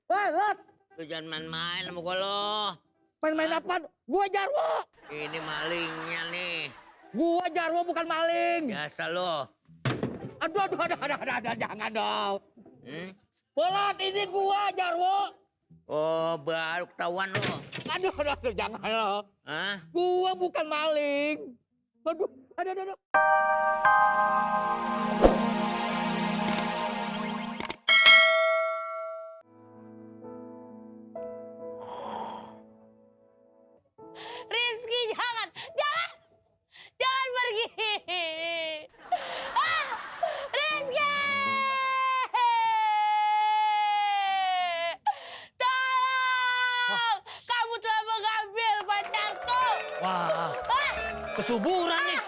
Woi, Lot. Lu jangan main-main sama gua lo. Main-main apaan? Gua Jarwo. Ini malingnya nih. Gua Jarwo bukan maling. Biasa lo. Aduh, jangan dong. Hmm? Lot, ini gua Jarwo. Oh, baru ketahuan lo. Aduh, jangan lo. Hah? Gua bukan maling. Aduh. Rizky, jangan pergi. Ah, Rizky, tolong! Kamu telah mengambil pacarku. Wah, kesuburan nih.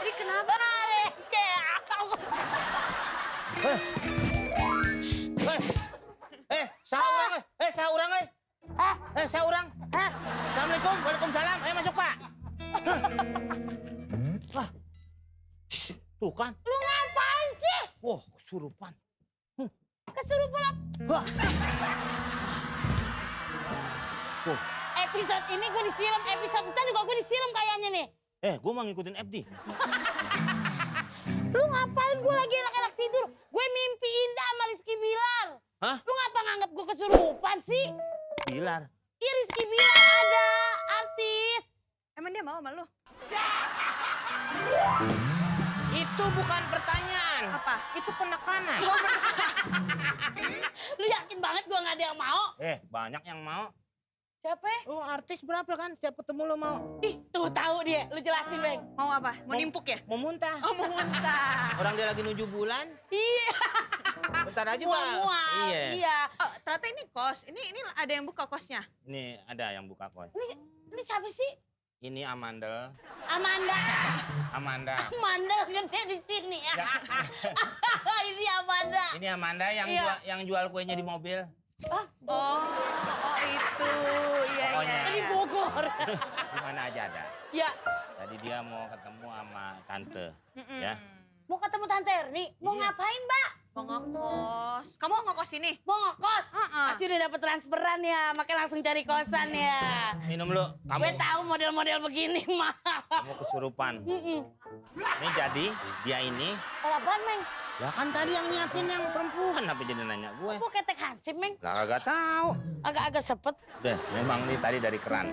Ini kenapa, Rizky? Saurang. Assalamualaikum, waalaikumsalam. Ayo masuk, Pak. Wah. Tuh kan. Lu ngapain sih? Wah, kesurupan. Kesurupan apa? Wah. Wah. Episode ini gue disiram, episode ntar juga gue disiram kayaknya nih. Gue mau ngikutin FD. Lu ngapain gue lagi enak-enak tidur? Gue mimpi indah sama Rizky Bilar. Hah? Lu ngapa nganggap gue kesurupan sih? Bilar. Iya Rizky Bilar ada, artis. Emang dia mau sama lu? Itu bukan pertanyaan. Apa? Itu penekanan. Lu yakin banget gue gak ada yang mau? Banyak yang mau. Siapa? Oh, artis berapa kan? Setiap ketemu lo mau. Ih, tuh tahu dia. Lu jelasin, Bang. Mau apa? Mau nimpuk ya? Mau muntah. Oh, mau muntah. Orang dia lagi nuju bulan. Iya. Bentar aja, Pak. Mual-mual. Iya. Oh, ternyata ini kos. Ini ada yang buka kosnya. Ini ada yang buka kos. Ini siapa sih? Ini Amanda. Amanda. Amanda. Amanda gede di sini ya. Ini Amanda. Ini Amanda yang Iya. jual kuenya di mobil. Oh, itu. Iya, Pokoknya. iya. Di Bogor. Di mana aja ada. Ya. Jadi dia mau ketemu sama tante. Ya. Mau ketemu Tante Erni? Mau Iya. ngapain, Mbak? Mau ngekos. Kamu mau ngekos sini? Mau ngekos? Heeh. Pasti udah dapet transferan ya, makanya langsung cari kosan ya. Minum lu. Gue tahu model-model begini, mah. Kamu kesurupan. Ini jadi dia ini. Apaan, Meng? Ya kan tadi yang nyiapin yang perempuan, apa jadi nanya gue? Kok ketek hansip, Meng? Lah kagak tahu. Agak-agak sepet. Deh, memang nih tadi dari keran.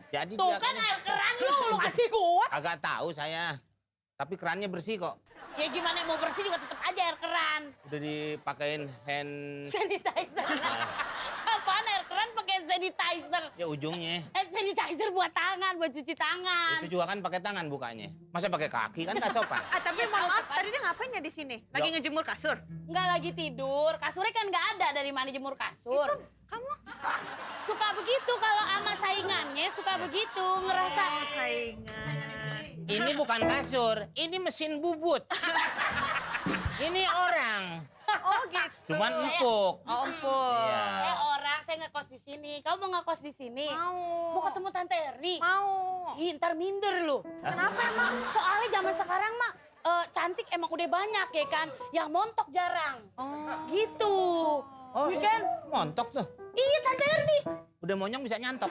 Jadi Tuh dia kan air keran lu kasih gua. agak tahu saya. Tapi kerannya bersih kok. Ya gimana mau bersih juga tetep aja air keran. Udah dipakein hand Sanitizer. Apaan air keran pakai sanitizer? ya ujungnya. Hand sanitizer buat tangan, buat cuci tangan. Itu juga kan pakai tangan bukanya. Masa pakai kaki kan gak sopan. Tapi mohon maaf, tadi dia ngapain ya di sini? Lagi ngejemur kasur? Nggak lagi tidur, kasurnya kan nggak ada dari mana jemur kasur. Itu kamu Suka begitu kalau sama saingannya, suka begitu ngerasa. saingan. Ini bukan kasur, ini mesin bubut. Ini orang. Oh gitu. Cuman empuk. Oh empuk. Iya. Saya orang, saya ngekos di sini. Kamu mau ngekos di sini? Mau. Mau ketemu Tante Erni? Mau. Ih, ntar minder lu. Kenapa emang? Soalnya zaman sekarang mah cantik emang udah banyak ya kan. Yang montok jarang. Oh. Gitu. Oh, Iya kan? montok tuh. Iya Tante Erni. Udah monyong bisa nyantok.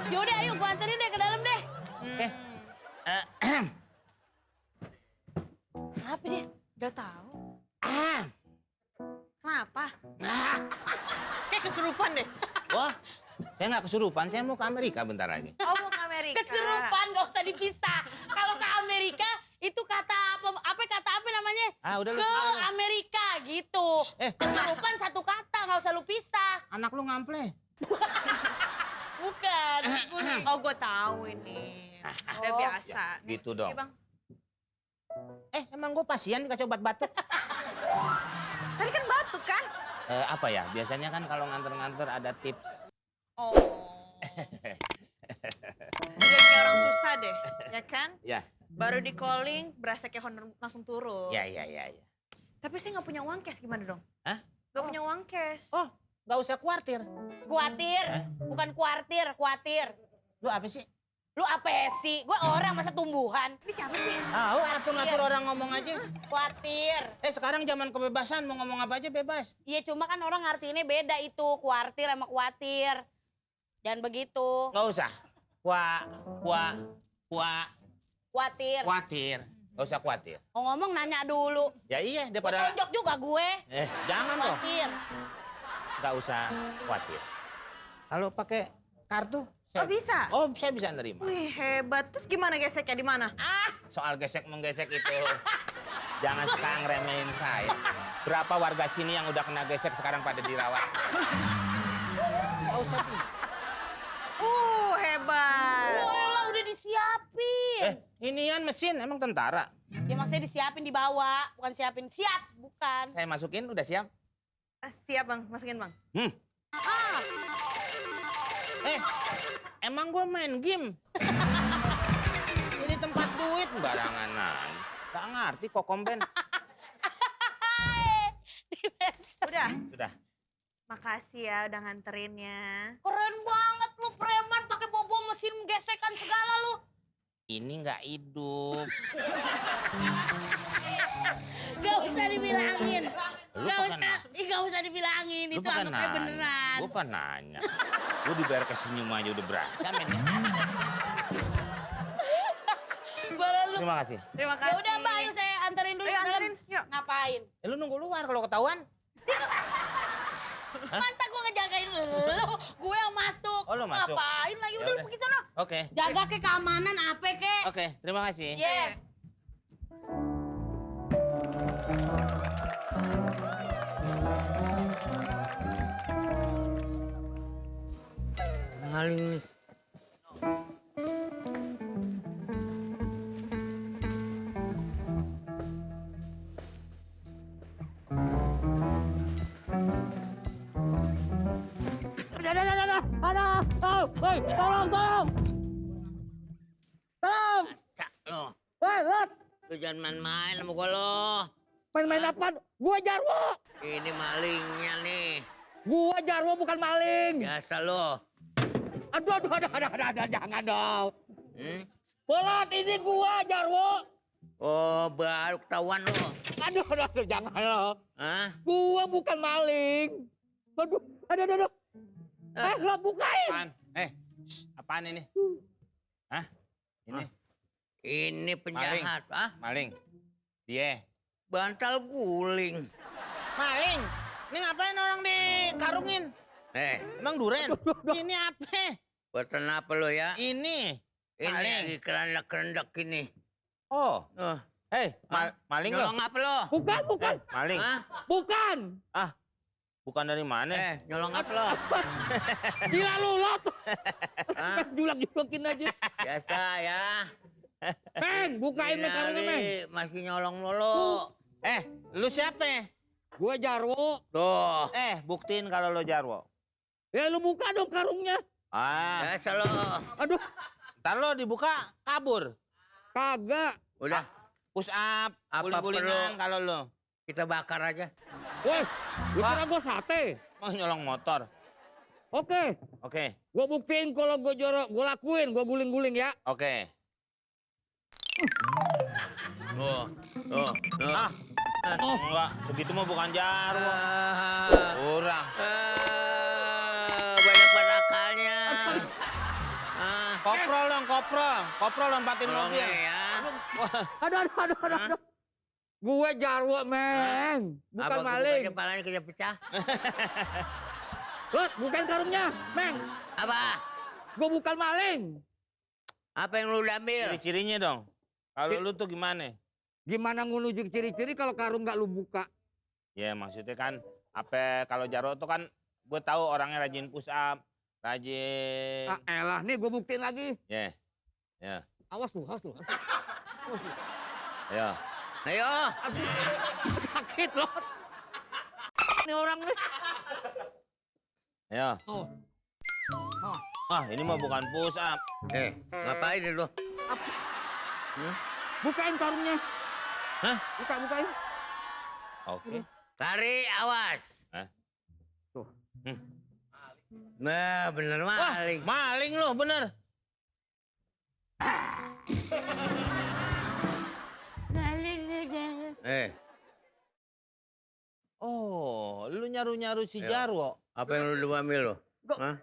Yaudah ayo gua anterin deh ke dalam deh. Oke. Apa dia? Gak tahu. Ah. Kenapa? Ah. Kayak kesurupan deh. Wah, saya nggak kesurupan, saya mau ke Amerika bentar lagi. Oh mau ke Amerika. Kesurupan gak usah dipisah. Kalau ke Amerika itu kata apa namanya? Udah lu. Ke Amerika gitu. Kesurupan satu kata, nggak usah lu pisah. Anak lu ngample. Bukan. Oh gue tahu ini. Udah Oh. biasa. Ya, gitu dong. Nih, Bang. Emang gue pasien dikasih obat batuk? Tadi kan batuk kan? Apa ya, biasanya kan kalau nganter-nganter ada tips. Oh. Jadi kayak orang susah deh, ya kan? Ya. Baru di calling, berasa kayak honor langsung turun. Ya. Tapi saya nggak punya uang cash gimana dong? Hah? Nggak punya uang cash. Oh, nggak usah khawatir. Kuatir, bukan kuartir, kuatir. Lu apa sih? Lu apa sih? Gue orang masa tumbuhan. Ini siapa sih? Tahu atur-atur orang ngomong aja. Khawatir. Sekarang zaman kebebasan, mau ngomong apa aja bebas. Iya cuma kan orang ngartiinnya beda itu. Kuartir sama khawatir. Jangan begitu. Nggak usah. Khawatir. Khawatir. Nggak usah khawatir. Mau ngomong nanya dulu. Ya iya, Gue daripada... tonjok juga gue. Jangan dong. Khawatir. Nggak usah khawatir. Kalau pakai kartu... Oh bisa? Oh, saya bisa nerima. Wih hebat. Terus gimana geseknya di mana? Soal gesek-menggesek itu... Jangan sekarang remehin saya. Berapa warga sini yang udah kena gesek sekarang pada dirawat? Nggak usah. Hebat. Lah udah disiapin. Inian mesin, emang tentara. Ya maksudnya disiapin dibawa. Bukan siapin. Siap, bukan. Saya masukin, udah siap? Siap bang, masukin bang. Emang gue main game? Ini tempat duit barangan aja. Gak ngerti kok komben. Udah? Sudah. Makasih ya udah nganterinnya. Keren banget lu preman pakai bobo mesin gesekan segala lu. Ini nggak hidup. Gak usah dibilangin. Lu Gak pakai usah, gak usah dibilangin. Itu anggapnya beneran. Gue kan nanya. Gue dibayar kesenyum aja udah berasa men. Barang lu. Terima kasih. Terima Ya kasih. udah Mbak, ayo saya anterin dulu. Ayo, ke dalam. anterin, yuk. Ngapain? Lu nunggu luar kalau ketahuan. Masa gue ngejagain lu? Gue yang masuk. Oh, lu masuk. Ngapain lagi? Udah Ya udah. pergi sana. Oke. Jaga ke keamanan apa ke? Oke, terima kasih. Yeah. Maling nih. Ada. Hei, tolong. Tolong. Cak lo. Hei, Lat. Lu jangan main-main sama gue lo. Main-main apaan? Gua Jarwo. Ini malingnya nih. Gua Jarwo bukan maling. Biasa lo. Aduh, jangan dong. Bolot, ini gua Jarwo. Oh, baru ketahuan lo. Aduh, jangan lo. Hah? Gua bukan maling. Aduh. Lo bukain. Apaan? Apaan ini? Hah? Ini? Ini penjahat, Maling. Dia. bantal guling. Maling? Ini ngapain orang dikarungin? Emang duren? Ini apa? Buatan apa lo ya? Ini. Ini Maling. lagi kerendak-kerendak ini. Oh. Maling lo? Nyolong apa lo? Bukan. Maling. Hah? Bukan. Bukan dari mana? Nyolong apa lo? Gila lu, Lot. Hah? Julak-julakin aja. Biasa ya. Meng, bukain nih karungnya, Meng. Masih nyolong mulu. Lu siapa? Gua Jarwo. Tuh. Buktiin kalau lo Jarwo. Ya lu buka dong karungnya. Biasa lo. Aduh, Ntar lo dibuka, kabur. kagak. Udah, Push up, Apa guling-gulingan perlu? kalau lo. kita bakar aja. Woi, lu kira gua sate. Mau nyolong motor. Oke, Oke. gua buktiin kalau gua jorok, gua lakuin, gua guling-guling ya. Oke. Tuh. Enggak, segitu mah bukan Jarwo. Kurang. Banyak banget akalnya. Koprol dong, koprol. Koprol lompatin mobil. Tolongnya ya. Aduh. Gue Jarwo, Meng. Bukan maling. Kepalanya kejepecah. Lot, bukain karungnya, Meng. Apa? Gue bukan maling. Apa yang lu udah ambil? Ciri-cirinya dong. Kalau lu tuh gimana? Gimana ngunuju ciri-ciri kalau karung nggak lu buka? Ya maksudnya kan, apa kalau Jarwo tuh kan, gue tahu orangnya rajin push up, rajin. Ah, elah, nih gue buktiin lagi. Ya. Awas lu. Ayo. Ayo. Aduh, sakit loh. Ini orang nih. Ayo. Oh. Ini mah bukan push up. Ngapain lu? Bukain karungnya. Hah? Bukain. Oke. Tarik, awas. Tuh. Nah, bener maling. Maling lo, bener. Eh, Oh, lu nyaru-nyaru si Ayo. Jarwo. apa yang lu ambil lo? Gua- Hah?